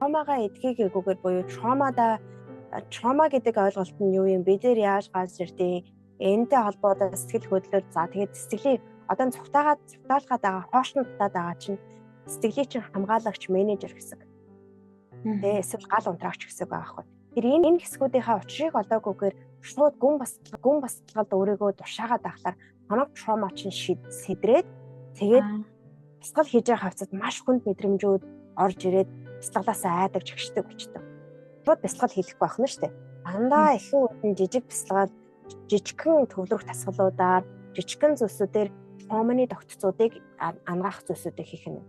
Trauma-гаа эдгээгээгүйгээр буюу trauma гэдэг ойлголт нь юу юм? Бид нэр яаж гарч ирдیں۔ Энэтэй холбоотой сэтгэл хөдлөл, за тэгээд сэтгэлийн одоо цугтаалгаад байгаа, хоош нь дутаад байгаа чинь сэтгэлийн чинь хамгаалагч менежер хэсэг. Тэгээ эсвэл гал унтраагч хэсэг байгаа байхгүй. Тэр энэ хэсгүүдийнхаа учрыг олоогүйгээр шууд гүн басталгалд өөрийгөө тушаагаад байхлаар хоног trauma чинь сэдрээд тэгээд бясалгал хийж байгаа хавцад маш хүнд мэдрэмжүүд орж ирээд бясалгалаасаа айдаг, чагшдаг болчдөг. Шууд бясалгал хийхгүй байх нь шүү дээ. Дандаа ихэнх үед нь жижиг бясалгал, жижигхэн төвлөрөх дасгалуудаар, жижигхэн зүйлсүүдээр trauma-ны тогтцоодыг ангаах зүйлсүүдийг хийх нь.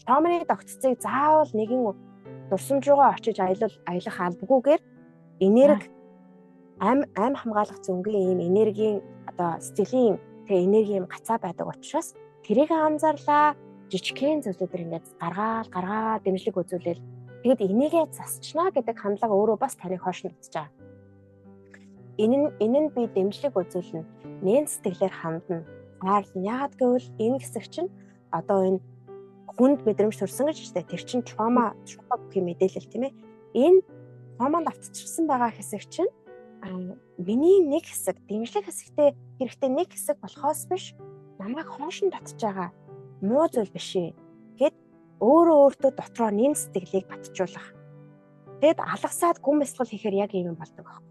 Trauma-ны тогтцыг заавал нэгэн дурсамж руугаа очиж аялах албагүйгээр энерги ам хамгаалах зөнгийн ийм энергийн одоо сэтгэлийн тэг энергийн гацаа байдаг учраас тэрийг анзаарлаа, жижигхэн зүйлүүдээр ингээд гаргаал дэмжлэг үзүүлээл тэгэд энийгээ засчнаа гэдэг хандлага өөрөө бас таныг хойш нь татж байгаа. Энэ нь би дэмжлэг үзүүлнэ. Нэн сэтгэлээр хандна. Хайрлна. Яагаад гэвэл энэ хэсэг чинь одоо энэ хүнд мэдрэмж төрсөн гэж штэ. Тэр чинь trauma гэх юм мэдээлэл тийм ээ. Энэ trauma-нд автчихсан байгаа хэсэг чинь миний нэг хэсэг дэмжлэг хэсэгтээ хэрэгтэй нэг хэсэг болохоос биш намайг хоош нь татж байгаа муу зүйл биш ээ гэд өөрөө өөртөө дотроо нэн сэтгэлийг батжуулах. Тэгэд алгасаад гүн бясалгал хийхээр яг ийм юм болдог байхгүй.